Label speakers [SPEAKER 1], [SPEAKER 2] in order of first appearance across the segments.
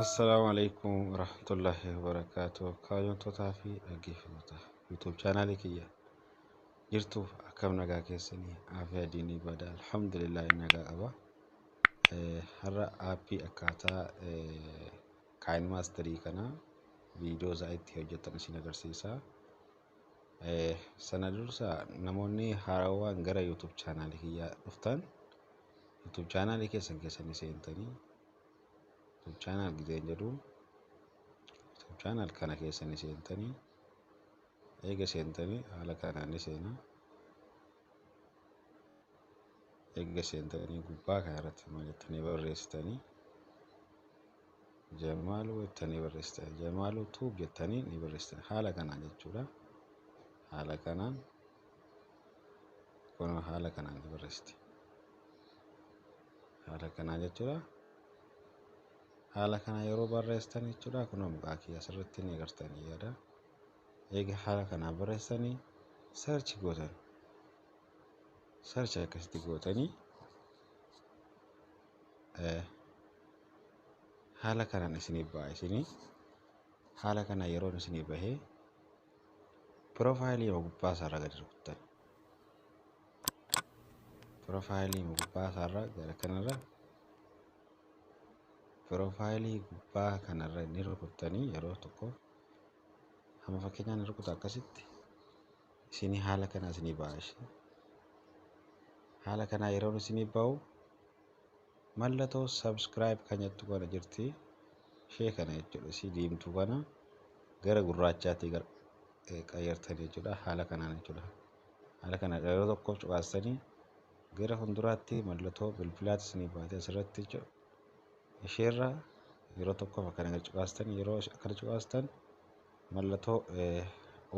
[SPEAKER 1] Assalaamu alaikum warahmatullahi wabarakaatuh. Kabajamtootaa fi dhaggeeffattoota YouTube chaanaalii kiyya jirtu, akkam nagaa keessanii? Aafiyaa diinii bada, alhamdulillah, nagaa qaba. Har'a aappii akkaataa KineMasterii kana viidiyoo isaa itti hojjetan isin agarsiisa. Sana dursa namoonni haarawaan gara YouTube chaanaalii kiyyaa dhuftan, YouTube chaanaalii keessan keessanii seentanii, YouTube channel gizeen jedhu, YouTube channel kana keessanii seentanii, eega seentanii haala kanaan ni seena. Eega seentanii gubbaa kana irratti maal jettanii barreessitanii? Jamaaluu jettanii barreessitanii, Jamaaluu Tube jettanii ni barreessitan haala kanaan jechuudha. Haala kanaan kun haala kanaan ni barreessiti. Haala kanaan jechuudha. Haala kana yeroo barreessitan jechuudha, kunoo maqaa kiyya asirratti ni agartanii yaada. Eega haala kanaan barreessanii search gootan. Search akkasitti gootanii haala kanaan isinii ba'a. Isinii haala kana yeroon isinii bahee piroofaayilii gubbaa isaarra gadi rukuttan. Piroofaayilii gubbaa isaarra gara kanarra, piroofaayilii gubbaa kanarra ni rukuttanii yeroo tokko. Hamma fakkeenyaan ni rukuta akkasitti isinii haala kanaa isinii ba'a ishee. Haala kanaa yeroon isinii ba'u mallattoo subscribe kan jettu kana jirti. Ishee kana jechuudha. Isii diimtuu kana gara gurraachaatti qayyartanii jechuudha. Haala kanaan jechuudha. Haala kana yeroo tokkoof cuqaastanii gara fuulduraatti mallattoo bilbilaatti isinii baatee asirratti jechuudha. Isheerra yeroo tokkoof akkana gad cuqaastanii, yeroo akkana cuqaastan mallattoo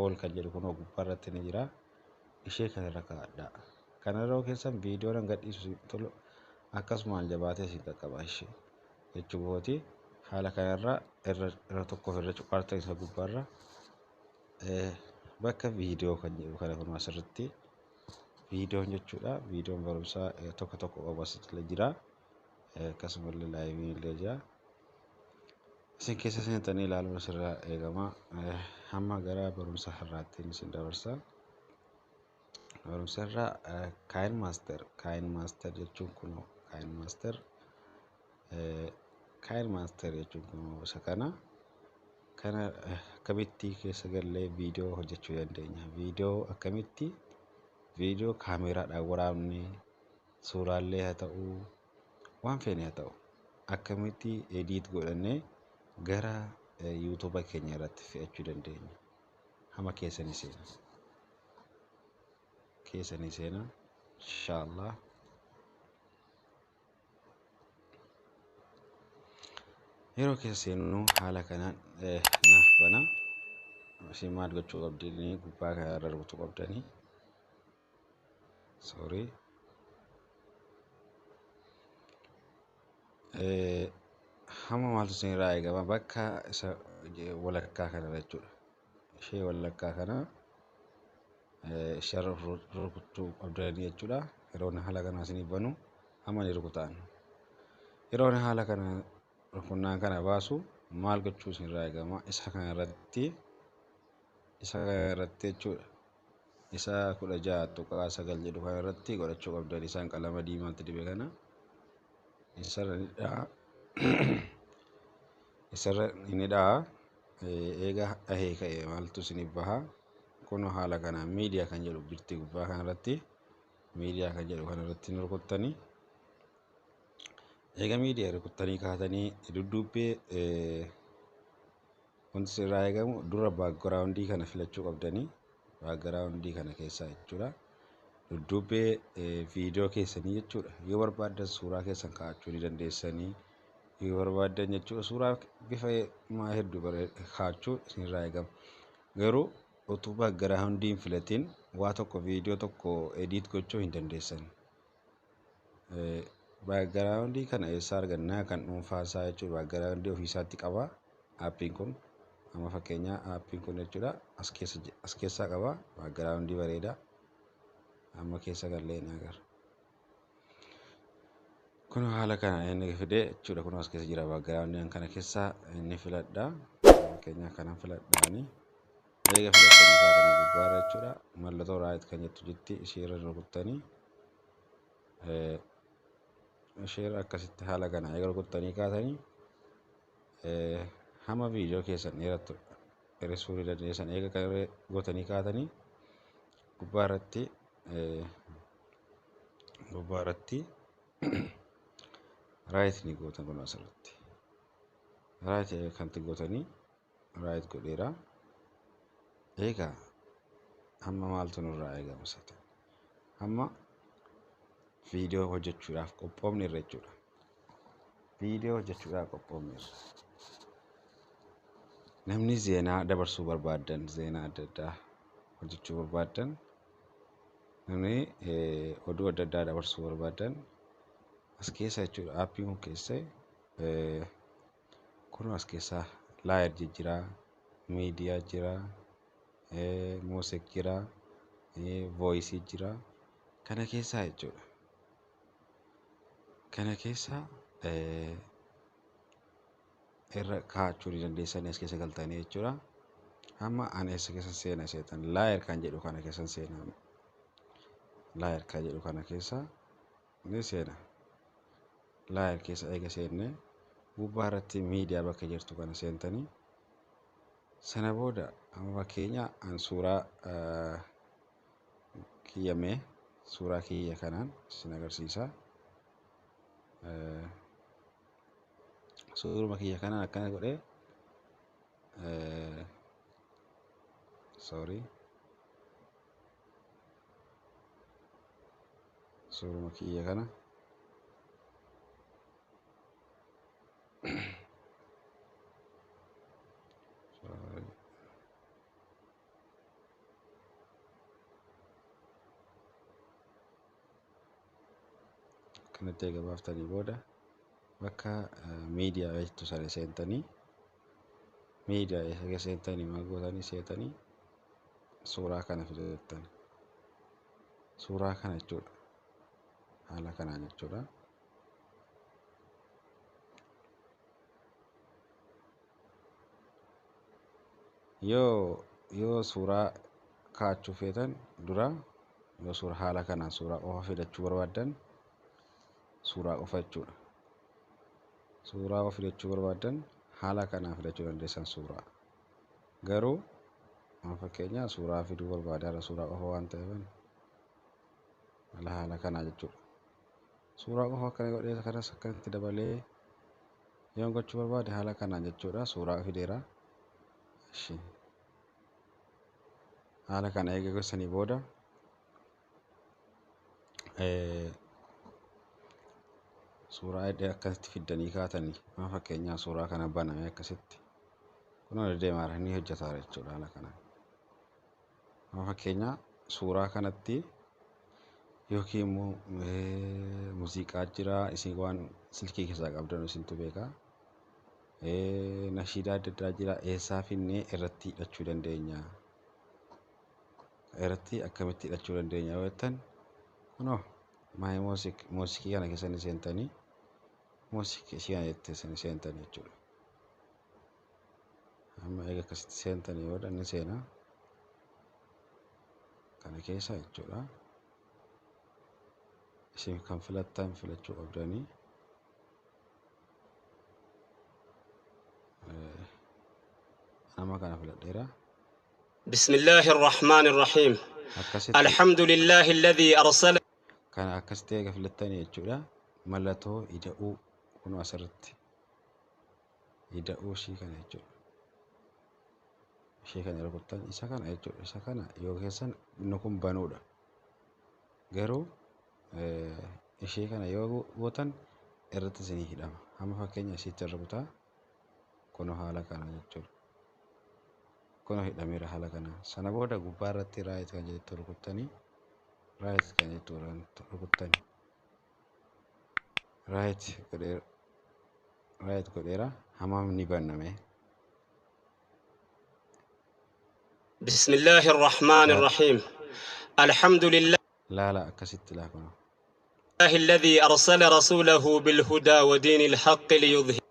[SPEAKER 1] all kan jedhu kunoo gubbaa irratti ni jira. Ishee kanarra kaa'adhaa. Kana yeroo keessan viidiyoon an gadhiisu tolu akkasumaan jabaatee isin qaqqaba ishee jechuu kooti. Haala kanarra irra yeroo tokkoof irra cuqaastan isa gubbaarra bakka viidiyoo kan jedhu kana kun asirratti viidiyoon jechuudha. Viidiyoon barumsaa tokko tokko qabu asitti jira. Akkasumallee liveiin illee jira. Isin keessa seentanii ilaaluun asirraa eegama. Hamma gara barumsa har'aatti isin dabarsa. Barumsa irraa KineMaster, KineMaster jechuun kun, KineMaster, KineMaster jechuun kun isa kana. Kana akkamitti keessa gallee viidiyoo hojjechuu dandeenya? Viidiyoo akkamitti, viidiyoo kaameeraadhaan waraabnee, suuraallee haa ta'uu, waan feene haa ta'u, akkamitti edit godhannee gara YouTube keenya irratti fe'achuu dandeenya? Hama keessanii seena. Keessanii seena. Inshaallah. Yeroo keessa seennu haala kanaan naaf bana. Isin maal gochuu qabdanii? Gubbaa kana irra rukutuu qabdanii. Sorry. Hamma maaltu isin irraa eegama? Bakka isa walakkaa kanarra jechuudha. Ishee walakkaa kana ishee rukutuu qabdanii jechuudha. Yeroo haala kanaa isinii banu hamma ni rukutaan. Yeroo haala kana rukunnaan kana baasu maal gochuu isin irraa eegama? Isa kana irratti, isa kana irratti jechuudha. Isa 16.9 jedhu kana irratti godhachuu qabdan, isaan qalama diimaatti dibe kana. Isarra ni dha'a. Isarra ni dha'a. Eega dhahee ka'e maaltu isiniif baha? Kun haala kanaan miidiyaa kan jedhu jirti gubbaa kanarratti. Miidiyaa kan jedhu kanarratti ni rukuttanii. Eega miidiyaa rukuttanii kaatanii dudduubbee wanti sirraa eegamu dura backgroundii kana filachuu qabdanii, backgroundii kana keessaa jechuudha. Dudduubbee viidiyoo keessanii jechuudha. Yoo barbaaddan suuraa keessan kaa'achuu ni dandeessanii. Yoo barbaaddan jechuudha, suuraa bifa maa hedduu kaa'achuu isinirraa eegama. Garuu utuu backgroundii hin filatin waa tokko, viidiyoo tokko edit gochuu hin dandeessan. Backgroundii kana eessaa argannaa? Kan dhuunfaa isaa jechuudha. Backgroundii ofii isaatti qaba aappiin kun. Amma fakkeenyaa aappiin kun jechuudha as keessaa qaba backgroundii bareedaa. Amma keessa gallee ni agarra. Kun haala kana inni fidee jechuudha. Kun as keessa jira background kana keessa inni filadha. Fakkeenyaaf kanan filadhaani. Eega filattanii kaatanii gubbaarra jechuudha. Mallattoo right kan jettu jirti, isheerra rukuttanii, isheerra akkasitti haala kana eega rukuttanii kaatanii, hamma viidiyoo keessan dheerattu dheeressuu ni dandeessan. Eega kana gootanii kaatanii gubbaarratti right ni gootan. Kun asirratti right kanatti gootanii, right godheera. Egaa amma maaltu nurraa eegama seetan? Amma viidiyoo hojjechuudhaaf qophoofne irra jechuudha. Viidiyoo hojjechuudhaaf qophoofne irra. Namni zeenaa dabarsuu barbaaddan, zeenaa adda addaa hojjechuu barbaaddan, namni oduu adda addaa dabarsuu barbaaddan as keessa jechuudha. Aappiin kun keessa kun as keessa layer jira, miidiyaa jira, music jira, voice jira. Kana keessaa jechuudha. Kana keessa irra kaa'achuu ni dandeessanii as keessa galtanii jechuudha. Amma ani eessa keessa seena seetan? Layer kan jedhu kana keessa seena. Layer kan jedhu kana keessa ni seena. Layer keessa eega seenne, gubbaa irratti miidiyaa bakka jirtu kana seentanii, sana booda amma fakkeenya an suuraa kiyyamee, suuraa kiyya kanaan isin agarsiisa. Suuruma kiyya kanaan akkana godhee, sorry, suuruma kiyya kana, sorry, akkanatti eega baaftanii booda, bakka miidiyaa jettu sana seentanii, miidiyaa eessa seentanii, maal gootanii seentanii, suuraa kana fidattan, suuraa kana jechuudha, haala kanaan jechuudha. Yoo suuraa kaa'achuu feetan dura, yoo suuraa haala kanaan suuraa qofa fidachuu barbaaddan, suuraa qofa jechuudha. Suuraa qofa fidachuu barbaaddan, haala kanaan fidachuu dandeessan suuraa. Garuu amma fakkeenyaaf suuraa fiduu barbaadaara, suuraa qofa waan ta'eef haala kanaa jechuudha. Suuraa qofa akkana godhee, kanas akkanatti dabalee yoon gochuu barbaade, haala kanaan jechuudha, suuraa fideera. Ishi haala kana eega gorsanii booda, suuraa akkasitti fiddanii kaatanii, amma fakkeenyaaf suuraa kana baname akkasitti kunoo deemaara, inni hojjetaara jechuudha haala kanaan. Amma fakkeenyaa suuraa kanatti yookiin immoo muuziqaa jira, isin waan silkii keessaa qabdan isintu beekaa. Nashiidaa adda addaa jira, eessaa finnee irratti hidhachuu dandeenya? Irratti akkamitti hidhachuu dandeenya yoo jettan, kunoo my music, muuziqii kana keessa ni seentanii, muuziqii ishee kana jettee ni seentanii jechuudha. Amma eega akkasitti seentanii booda ni seenaa kana keessa jechuudha. Isin kan filattan filachuu qabdanii. Nama kana filadheera.
[SPEAKER 2] بسم الله الرحمن الرحيم.
[SPEAKER 1] Akkasitti
[SPEAKER 2] الحمد لله الذي أرسل
[SPEAKER 1] kana akkasitti eega filattanii jechuudha. Mallattoo ida'uu kun asirratti ida'uu ishii kana jechuudha. Ishee kana rukuttan, isa kana jechuudha. Isa kana yoo keessan inni kun banuudha. Garuu ishee kana yoo gootan irratti isinii hidhama. Amma fakkeenya isitti rukutaa, kunoo haala kana jechuudha. Kunoo hidhameera haala kana. Sana booda gubbaa irratti right kan jettu rukuttanii, right kan jettu rukuttanii, right godheera, right godheera, hamam ni baname.
[SPEAKER 2] بسم الله الرحمن الرحيم الحمد لله
[SPEAKER 1] Laala, akkasitti laa kunoo.
[SPEAKER 2] الذي أرسل رسوله بالهدى ودين الحق ليظهر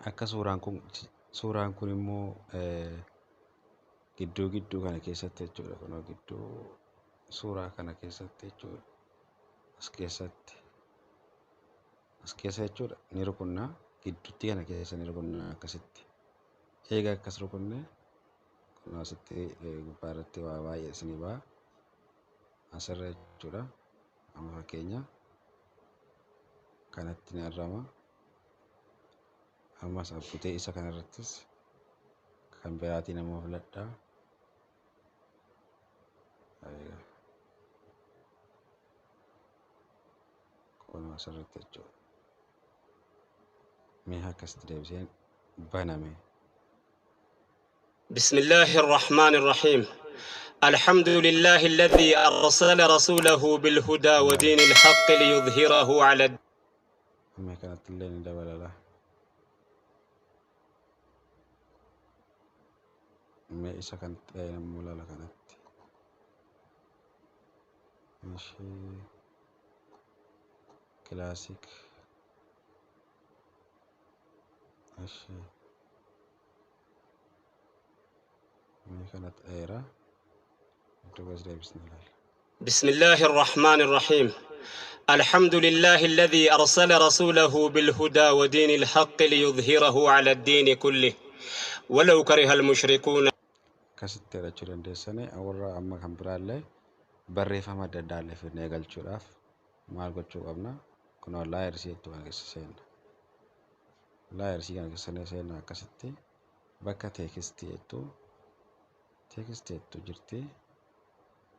[SPEAKER 1] Akka suuraan kun immoo gidduu kana keessatti jechuudha. Kunoo gidduu suuraa kana keessatti jechuudha. As keessatti, as keessa jechuudha, ni rukunnaa. Gidduutti kana keessa ni rukunnaa akkasitti. Eega akkas rukunne, kunoo asitti gubbaa irratti waa baay'ee isinii ba'a. Asirra jechuudha. Amma fakkeenya kanatti ni arrama. Ammas abbutee isa kanarrattis kan biraatiin ammoo filadhaa. Kunoo asirratti jechuudha. Mee akkasitti deebiseen baname.
[SPEAKER 2] بسم الله الرحمن الرحيم. الحمد لله الذي أرسل رسوله بالهدى ودين الحق ليظهره على
[SPEAKER 1] Amma kanatti illee ni dabalala. Mee isa kan ta'e ammoo laala kanatti. Ishee classic. Ishee mee kanatti dheeraa. Iddoo as deebisnee ilaalla.
[SPEAKER 2] بسم الله الرحمن الرحيم. الحمد لله الذي أرسل رسوله بالهدى ودين الحق ليظهره على الدين كله ولو كره المشركون.
[SPEAKER 1] Akkasitti jedhachuu dandeessanii. Warra amma kan biraallee barreeffama adda addaa illee fidnee galchuudhaaf maal gochuu qabna? Kunoo layersii jettu kana keessa seenna. Layersii kana keessa seenna akkasitti. Bakka textii jettu, textii jettu jirti.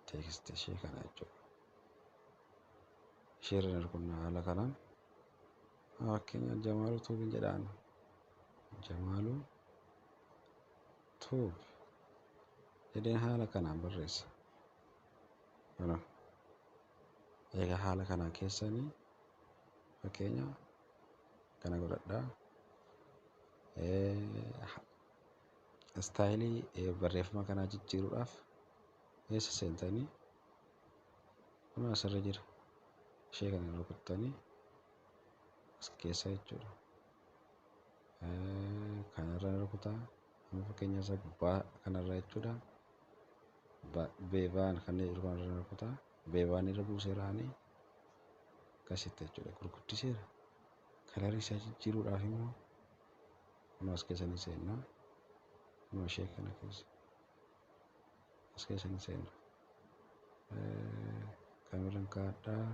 [SPEAKER 1] Textii ishee kana jechuudha. Ishee irra rukunna haala kanaan. Fakkeenya Jamaaluu Tuubiin jedhaan. Jamaaluu Tube jedheen haala kanaan barreessa. Kunoo egaa haala kanaan keessanii fakkeenya kana godhadhaa. Styleii barreeffama kanaa jijjiiruudhaaf eessa seentanii? Kunoo asirra jira. Ishee kana rukuttanii as keessa jechuudha. Kanarra rukutaa. Amma fakkeenya isa gubbaa kanarra jechuudha. Beebaan kan jiru kanarra rukutaa. Beebaan irra buuseeraanii akkasitti jechuudha. Gurguddiseera. Colorii isaa jijjiiruudhaaf immoo kunoo as keessa ni seennaa. Kunoo ishee kana keessa. As keessa ni seenna. Kamirran kaa'adhaa.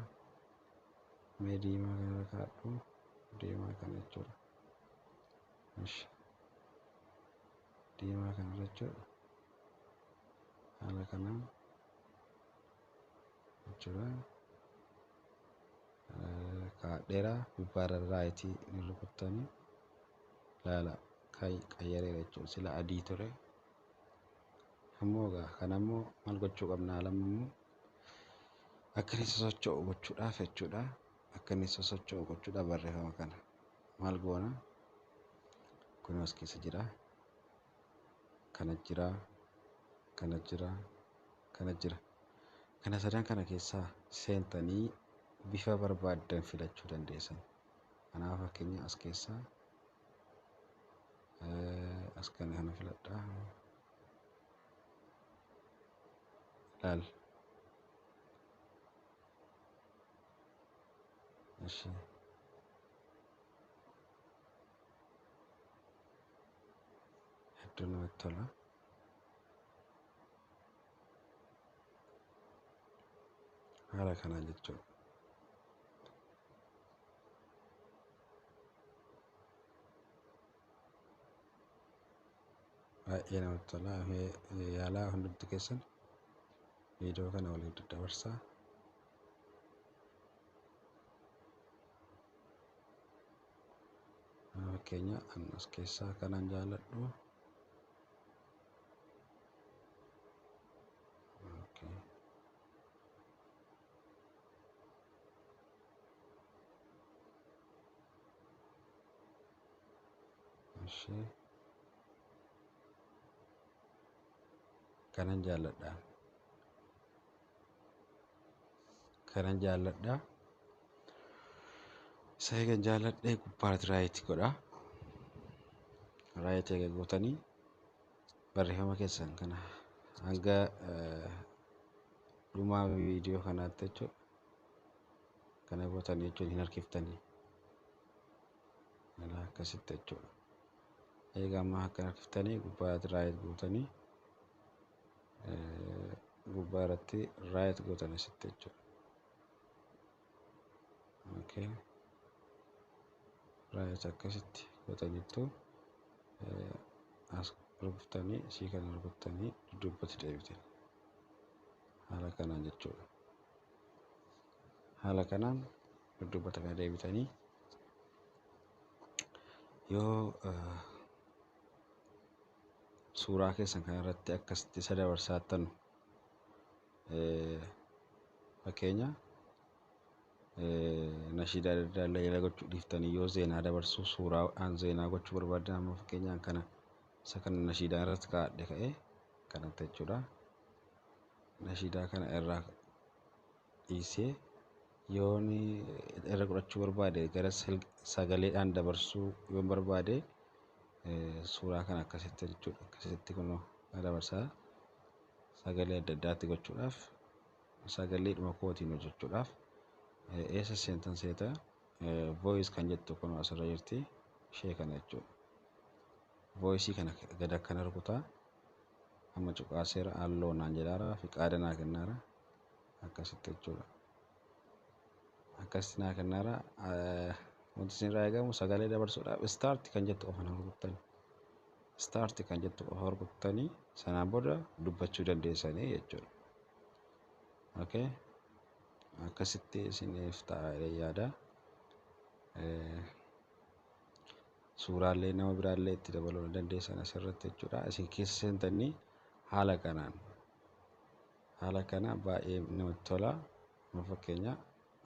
[SPEAKER 1] Mee diimaa kanarra kaa'adhu. Diimaa kana jechuudha. Ishi. Diimaa kanarra jechuudha. Haala kanaan jechuudha. Kaa'adheera. Gubbaarra rightii ni rukuttanii laala, qayyareera jechuudha. Sila adii ture. Ammoo egaa kanammoo maal gochuu qabna? Lama immoo akka inni sosocho'u gochuudhaaf jechuudha. Akka inni sosocho'u gochuudhaaf barreeffama kana maal goona? Kun as keessa jira. Kana jira. Kana jira. Kana jira. Kana sadan kana keessaa seentanii bifa barbaaddan filachuu dandeessan. Kanaaf fakkeenya as keessaa as kana kana filadhaa. Laal. Ishi. Hedduu namatti tola. Haala kanaan jechuudha. Baay'ee namatti tola. Yaalaa hundumti keessan viidiyoo kana waliif daddabarsaa. Fakkeenya as keessaa kanan jaalladhu. Okay. Ishee kanan jaalladha. Kanan jaalladha. Isa eegan jaalladhee gubbaatti right godha. Right eega gootanii barreeffama keessan kana hanga dhumaa viidiyoo kanaatti jechuudha. Kana gootanii jechuun hin harkiftanii. Akkasitti jechuudha. Egaa amma akka harkiftanii gubbaatti right gootanii gubbaa irratti right gootan asitti jechuudha. Okay. Right akkasitti gootaniittu as rukuttanii isii kana rukuttanii dudduubatti deebitan. Haala kanaan jechuudha. Haala kanaan dudduubatti kana deebitanii yoo suuraa keessan kanarratti akkasitti isa dabarsaattan, fakkeenya nashiidaa adda addaa illee gochuu dhiiftanii yoo zeenaa dabarsuu suuraan zeenaa gochuu barbaadan, amma fakkeenyaan kana isa kana nashiidaa irratti kaa'adhe ka'ee kanatti jechuudha. Nashiidaa kana irraa dhiisee yoon irra godhachuu barbaade, gara sagaleedhaan dabarsuu yoon barbaade, suuraa kana akkasitti jechuudha. Akkasitti kunoo dabarsaa sagalee adda addaatti gochuudhaaf, sagaleedhuma kootiin hojjechuudhaaf eessa seentan seeta? Voice kan jettu kun asirra jirti, ishee kana jechuudha. Voice kana gad akkana rukutaa. Amma cuqaaseera, halluu naan jedhaara, fiqaada naa kennaara akkasitti jechuudha. Akkasitti naa kennaara. Wanti isin irraa eegamu sagalee dabarsuudhaaf start kan jettu qofa na rukuttani. Start kan jettu qofa rukuttanii sanaan booda dubbachuu dandeessanii jechuudha. Okay. Akkasitti isiniif ta'a yaada. Suuraalee nama biraallee itti dabaluu ni dandeessan asirratti jechuudha. Isin keessa seentanii haala kanaan, haala kana baay'ee namatti tola. Amma fakkeenya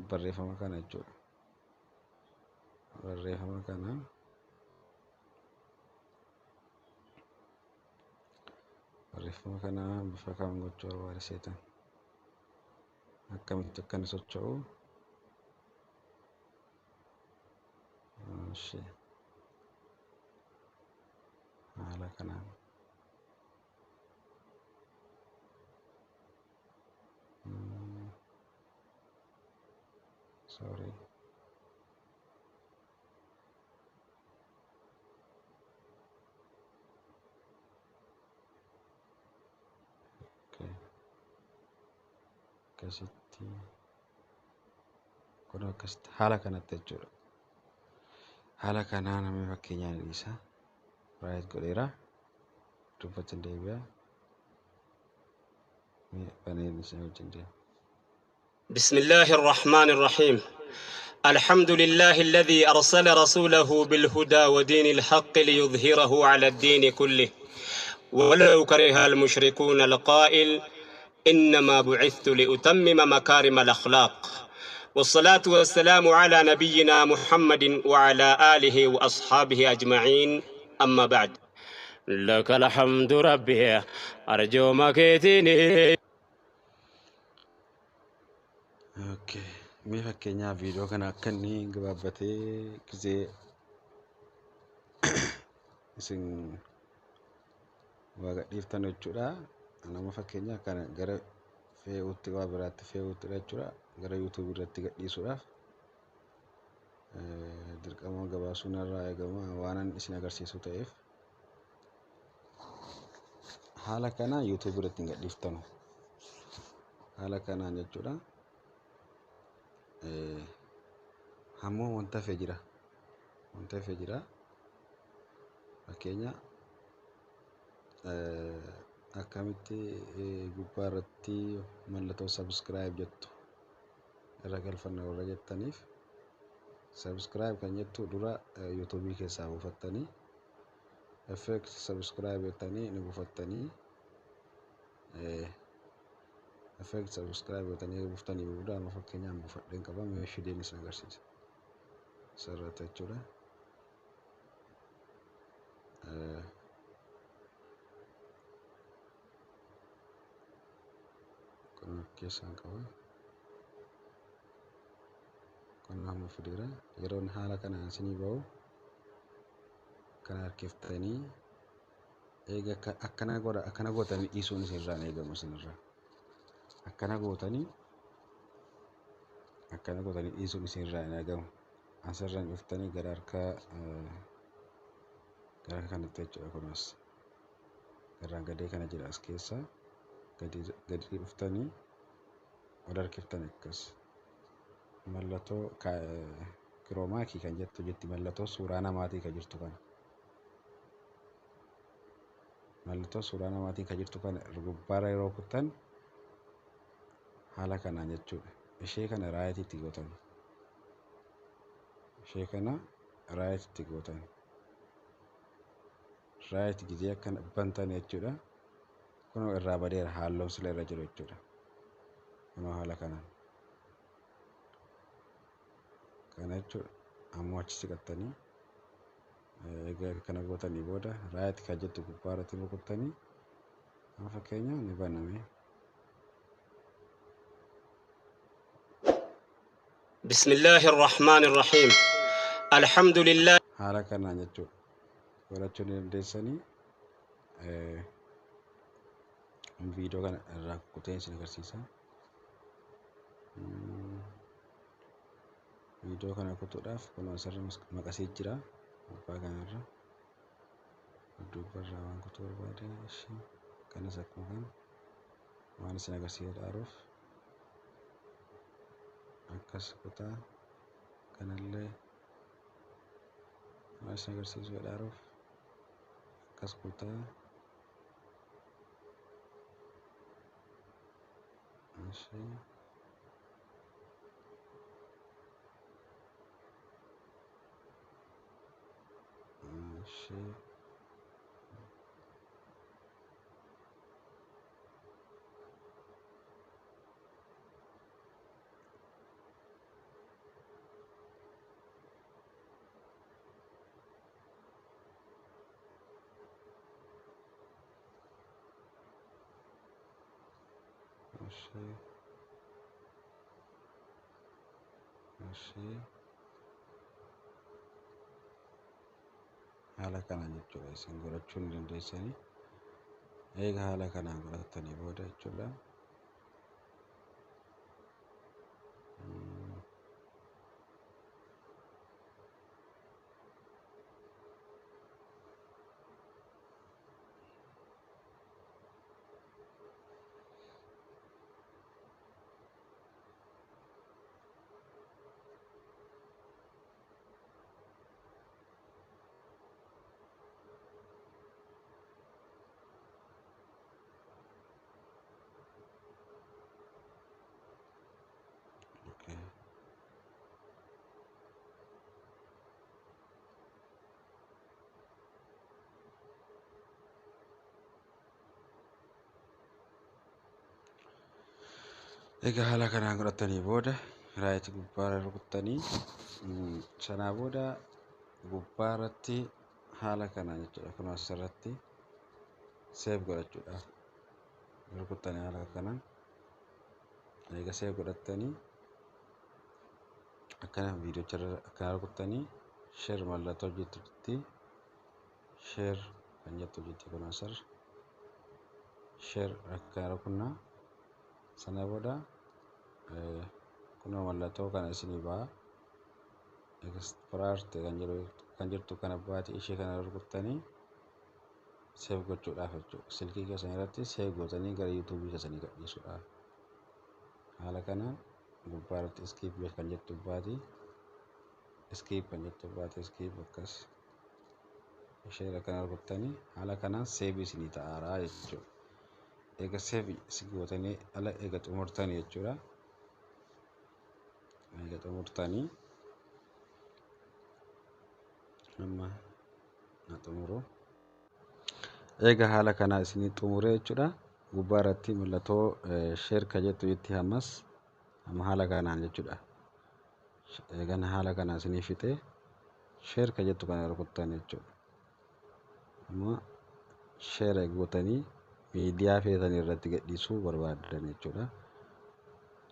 [SPEAKER 1] barreeffama kana jechuudha. Barreeffama kana bifa kam gochuu barbaade seetan? Akkamitti akka inni socho'u? Ishi haala kanaan. Sorry. Okay. Akkasitti kun akkasitti haala kanatti jechuudha. Haala kanaa namni fakkeenyaan dhiisa. Right godheera. Dubbatti deebi'a. Baneen isin wajjin deema.
[SPEAKER 2] بسم الله الرحمن الرحيم. الحمد لله الذي أرسل رسوله بالهدى ودين الحق ليظهره على الدين كله ولو كره المشركون، القائل: إنما بعثت لأتمم مكارم الأخلاق. والصلاة والسلام على نبينا محمد وعلى آله وأصحابه أجمعين. أما بعد، لك الحمد ربي أرجو مكيتني.
[SPEAKER 1] Okay. Mee fakkeenyaaf viidiyoo kana akka inni gabaabbatee gisee isin waa gadhiiftan jechuudha. Nama fakkeenyaaf kana gara fe'uutti, waa biraatti fe'uutti jechuudha. Gara yuutuubii irratti gadhiisuudhaaf dirqama gabaasuun irraa eegama waan isin agarsiisu ta'eef. Haala kanaan yuutuubii irratti hin gadhiiftanu. Haala kanaan jechuudha. Ammoo wanta hafe jira. Wanta hafe jira. Fakkeenya akkamitti gubbaa irratti mallattoo subscribe jettu irra galfanna warra jettaniif, subscribe kan jettu dura yuutuubii keessaa buufattanii, effect subscribe jettanii ni buufattanii, effect subscribe jettanii buuftanii booda, amma fakkeenyaan buufadheen qaba, mee fideen isin agarsiisa sirratti jechuudha. Kun keessaan qaba. Kun Amma fideera. Yeroon haala kanaan isinii bahu kana harkiftanii eega akkana godha akkana gootanii dhiisuun isinirraa hin eegamu isinirraa. Akkana gootanii akkana gootanii dhiisuun isinirraa hin eegamu. Asirraan dhuftanii gara harkaa gara kanatti jechuudha kunis. Garaan gadee kana jira as keessa gadi gadi dhuftanii ol harkiftan akkas. Mallattoo kiroomaakii kan jettu jetti mallattoo suuraa namaatii kan jirtu kana. Mallattoo suuraa namaatii kan jirtu kana gubbaarra yeroo kuttan haala kanaan jechuudha. Ishee kana rightiitti gootan. Ishee kana rightiitti gootan. Right gizee akkana bantan jechuudha. Kunoo irraa badeera halluun sila irra jiru jechuudha. Kunoo haala kanaan. Kana jechuudha. Ammoo achi siqattanii egaa kana gootanii booda right kan jettu gubbaa irratti rukuttanii amma fakkeenya ni baname.
[SPEAKER 2] بسم الله الرحمن الرحيم الحمد لله
[SPEAKER 1] Haala kanaan jechuudha. Godhachuu ni dandeessanii viidiyoo kana irraa kuteen isin agarsiisa. Viidiyoo kana kutuudhaaf kun asirra maqasii jira gubbaa kanarra. Dudduubarraa waan kutuu barbaade ishee kanas akkuma kana waan isin agarsiisuu dhaaruuf akkas kutaa kanallee waan isin agarsiisuu dhaaruuf akkas kutaa ishee ishee ishee ishee haala kanaan jechuudha isin godhachuu ni dandeessanii. Eega haala kanaan godhatanii booda jechuudha. Okay. Egaa haala kanaan godhatanii booda right gubbaarra rukuttanii sanaa booda gubbaarratti haala kanaan jechuudha. Kun asirratti save godhachuudhaaf rukuttanii haala kanaan eega save godhattanii akkana viidiyoo akkana rukuttanii share mallattoo jettutti share kan jettu jetti kun asirra share akkana rukunnaa sana booda kunoo mallattoo kana isinii ba'a. Export kan jedhu kan jirtu kana baati ishee kana rukuttanii save gochuudhaaf jechuudha. Silkii keessan irratti save gootanii gara yuutuubii keessanii gadhiisuudhaaf. Haala kanaan gubbaa irratti skip kan jettu baati. Skip kan jettu baati skip akkas ishee kana rukuttanii haala kanaan save isinii ta'aaraa jechuudha. Eega save gootanii ala eega xumurtanii jechuudha. Eega xumurtanii amma na xumuru. Eega haala kanaa isinii xumuree jechuudha. Gubbaa irratti mallattoo share kan jettu itti ammas amma haala kanaan jechuudha. Eegan haala kanaa isinii fixee share kan jettu kana rukuttan jechuudha. Amma share gootanii miidiyaa feetan irratti gadhiisuu barbaaddan jechuudha.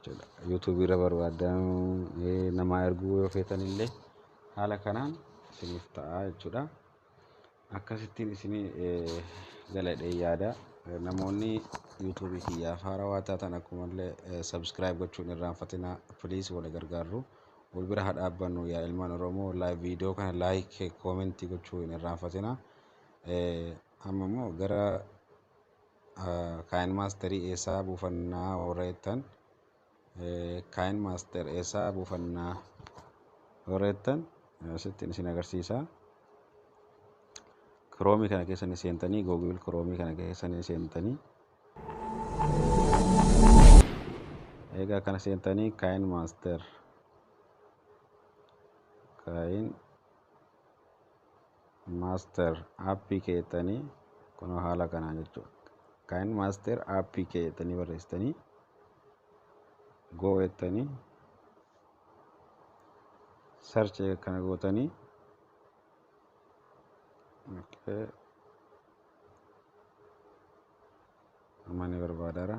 [SPEAKER 1] jechuudha. Yuutuubii irra barbaadan namaa erguu yoo feetan illee haala kanaan isiniif ta'a jechuudha. Akkasittiin isinii galadhee yaada. Namoonni yuutuubii kiyyaaf haarawaa taatan akkumallee subscribe gochuun irraanfatinaa, please. Wal gargaarru, wal bira haa dhaabbannu yaa ilmaan Oromoo. Viidiyoo kana like, comment gochuu hin irraanfatinaa. Amma immoo gara KineMasterii eessaa buufannaa warra jettan, KineMaster eessaa buufannaa warra jettan, asittiin isin agarsiisa. Kiroomii kana keessa ni seentanii, Google Kiroomii kana keessa ni seentanii, egaa kana seentanii KineMaster, KineMaster APK jettanii, kunoo haala kanaan jechuudha. KineMaster APK jettanii barreessitanii go jettanii search kana gootanii, okay. Amma ni barbaadaara.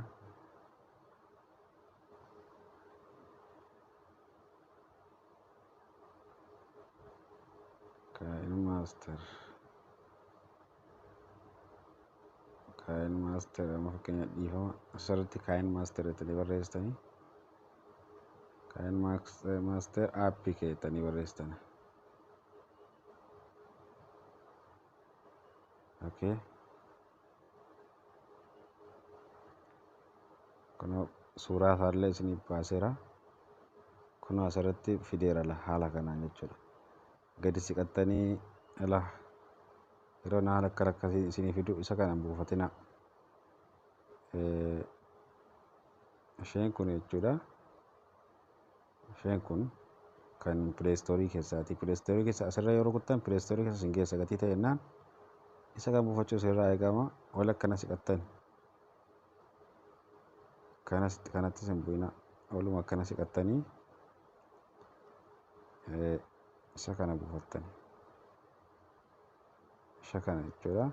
[SPEAKER 1] KineMaster, KineMaster, amma fakkeenya, dhiifama, asirratti KineMaster jettanii barreessitanii, KineMaster APK jettanii barreessitanii. Okay. Kunoo suuraa isaallee isiniif baaseera. Kunoo asirratti fideera haala kanaan jechuudha. Gadi siqattanii ala yeroo haala akkana akkasii isinii fidu isa kana buufatina. Isheen kun jechuudha. Isheen kun kan Play Storeii keessaati. Play Storeii keessa asirra yeroo kuttan Play Storeii keessa isin geessa gatii ta'e jennaan isa kan buufachuu isinirraa eegama. Wal akkana siqattan. Kanas kanattis hin bu'ina. Waluma akkana siqattanii isa kana buufattan. Isa kana jechuudha.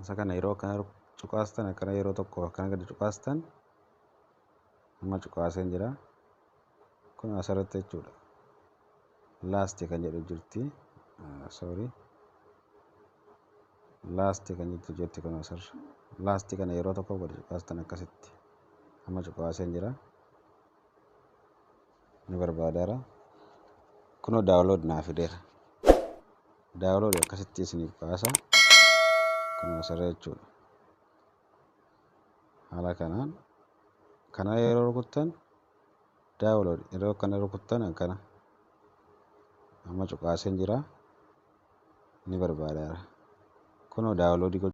[SPEAKER 1] Isa kana yeroo akkana cuqaastan, akkana yeroo tokko akkana gadi cuqaastan, amma cuqaaseen jira. Kun asirratti jechuudha. Last kan jedhu jirti. Sorry. Last kan jettu jirti kun asirra. Last kana yeroo tokko gadi cuqaastan akkasitti. Amma cuqaaseen jira. Ni barbaadaara. Kunoo download naa fideera. Download akkasitti isiniif baasa. Kun asirra jechuudha. Haala kanaan kana yeroo rukuttan, download yeroo kana rukuttan, akkana amma cuqaaseen jira. Ni barbaadaara. Kunoo downloadii